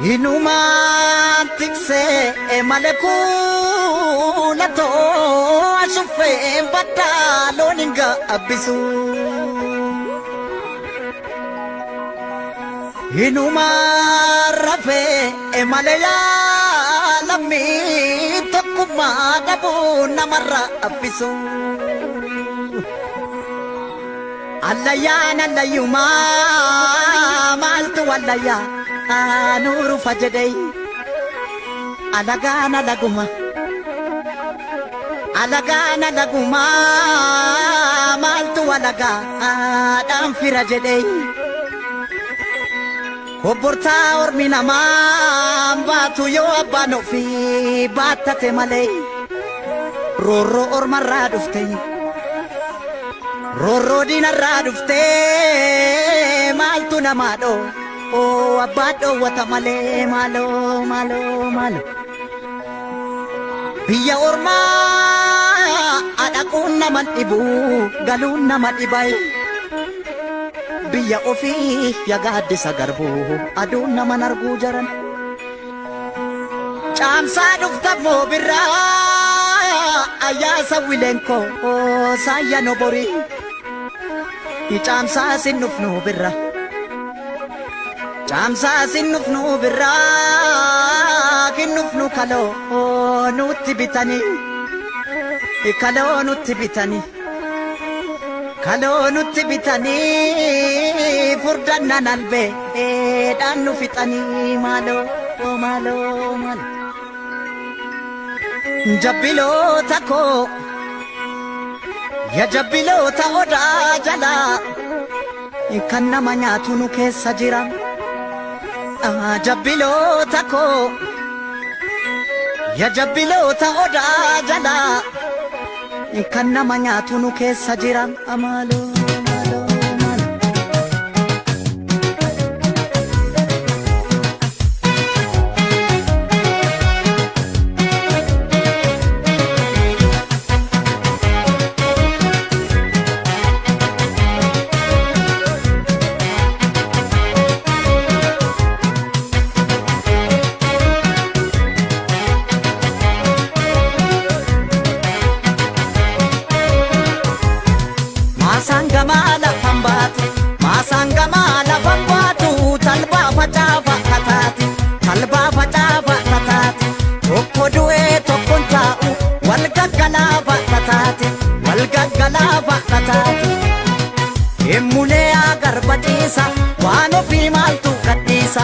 Hinumaan tiksee malee kuulatoo ashuffee baddaa loon hin gaabbisu. Hinumaan rafee malee yaalamii tokkummaa dhabuu namarra abbisu. Allayyaan allayyumaa maaltu wallayyaa nuurufa jedhee alagaan alaguma. Alagaan alagumaa maaltu alagaadhaan fira jedhee. Obbortaa ormi namaa baatu yoo abbaan ofii baattate malee roorroo ormarraa dhufte roorroo diinarraa dhufte maaltu namaa dhoo oo abbaa dhoowwata malee maaloo maaloo maaloo. Biyya ormaa dhaquun nama dhibu galuun nama dhibai. Biyya ofii yagaaddisa garbuu aduun nama arguu jaran. Caamsaa dhuftammoo birraa ayyaasa wileenkoo saayya borii. Caamsaa sin dhufnu birra. Caamsaa sin dhufnu birraa kinnufnu kaloo nutti bitanii. Kaloo nutti bitanii. Kaloo nutti bitanii furdannan albee dhaan nu fixanii maaloo maaloo maaloo. Jabbiloota koo ya jabbiloota odaa jalaa kan nama nyaatu nu keessa jira. Jabbiloota koo ya jabbiloota odaa jalaa kan nama nyaatu nu keessa jira. Maaloo maaloo maaloo. Maasaan gamaa lafan baatu, maasaan gamaa lafan baatu, talbaa facaafa kataati, talbaa facaafa kataati. Tokko du'ee tokkoon taa'u, wal gaggalaafa kataati, wal gaggalaafa kataati. Emulee agarbaciisa, waan ofii maaltu gadhiisa.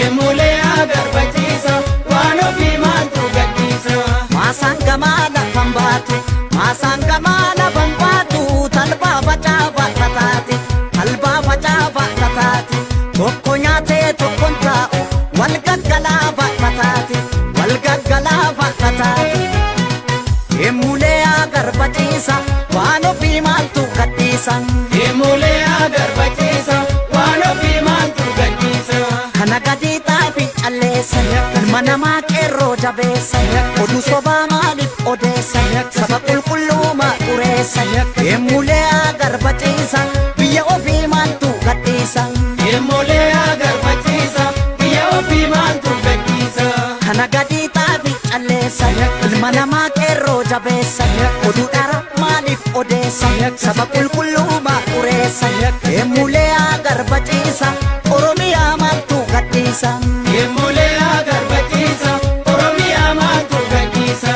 Emulee agarbachiisa waan ofii maaltu gadhiisa. Maasaan gamaa lafan baatu, maasaan gamaa lafan baatu, talbaa facaafa kataati, talbaa facaafa kataati. Tokko nyaatee tokkoon taa'u, wal gaggalaafa kataati, wal gaggalaafa kataati. Emulee agarbaciisa, waan ofii maaltu gadhiisa. Emulee agarbachiisa waan ofii maaltu gadhiisa. Kana gadi xaafi calleessa, ilma namaa qeerroo jabeessa, oduu sobaa maaliif odeessa, saba qulqulluuma xureessa. Emulee agarbaciisa, biyya ofii maaltu gadhiisa. Emulee agarbachiisa biyya ofii maaltu gadhiisa. Kana gadi xaafi calleessa, ilma namaa qeerroo jabeessa, oduu dhara maaliif odeessa, saba qulqulluuma xureessa. Emulee agarbaciisa, Oromiyaa maaltu gadhiisa. Emulee agarbachiisa Oromiyaa maaltu gadhiisa.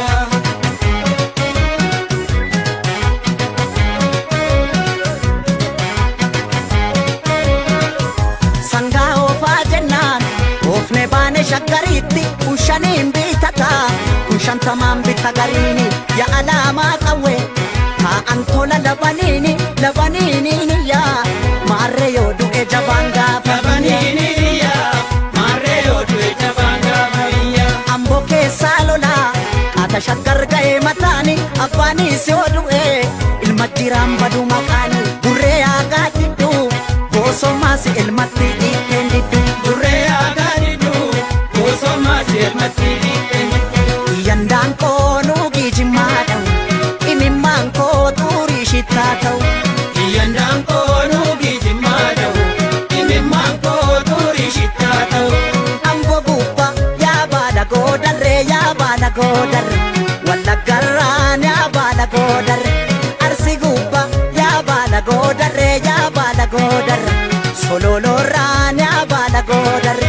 Sangaa oofaa jennaan oofne baane shaggariitti kun shaniin bitataa kun shantamaan bita gariini ya alaamaa qawwee taa'an tola labaniini labaniini yaa maarree yoo du'e jabaan gaafa Labaniini iyyaa maarree yoo du'e jabaan gaafa iyyaa. Amboo keessaa lolaa qaata shaggar ga'ee mataani abbaanis yoo du'e ilma jiraan badu maqaani gurree aagaa diddu boosomaas ilmatti dhiitteen diddu. Gurree aagaa diddu boosomaas elmatti dhiiteen diddu. Yandaan koo nuugii jimmaa ta'u imimmaan koo xurii shittaa ta'u. Iyyandaan koo nuugii jimmaa ta'u imimmaan koo xurii shittaa ta'u. Amboo goodarre, Wallaggarraan yaa baala goodarre, Arsi gubbaa yaa baala goodarre, yaa baala goodarre, Sololoorraan yaa baala goodarre,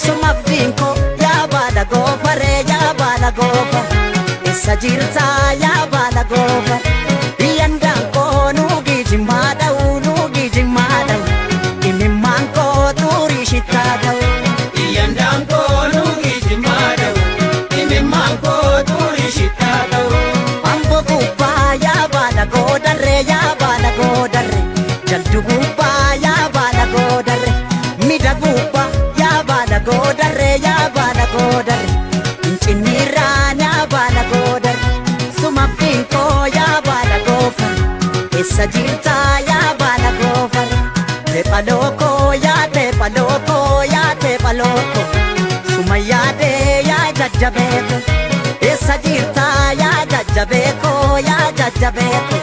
Sumaaf diinkoo yaa baala goofare, yaa baala goofare, eessa jirtaa yaa baala goofare, biyyan daankoo nuugii jimmaa dha'u, nuugii jimmaa dha'u, imimmaan koo xurii shittaa ta'u. Iyyandaan koo nuugii jimmaa dha'u, imimmaan koo xurii shittaa ta'u. Ambo gubbaa yaa baala goodarre, yaa baala goodarre, jaldu gubbaa yaa baala goodarre, mida gubbaa yaa baala goodarre, yaa baala goodarre, Fincinniirraan yaa baala goodarre, sumabdiin koo yaa baala goofare, eessa jirtaa yaa baala goofare, teepha lookoo yaa teepha lookoo yaa teepha lookoo, suma yaadee yaa jajjabeeko. Eessa jirtaa yaa jajjabeeko, yaa jajjabeeko.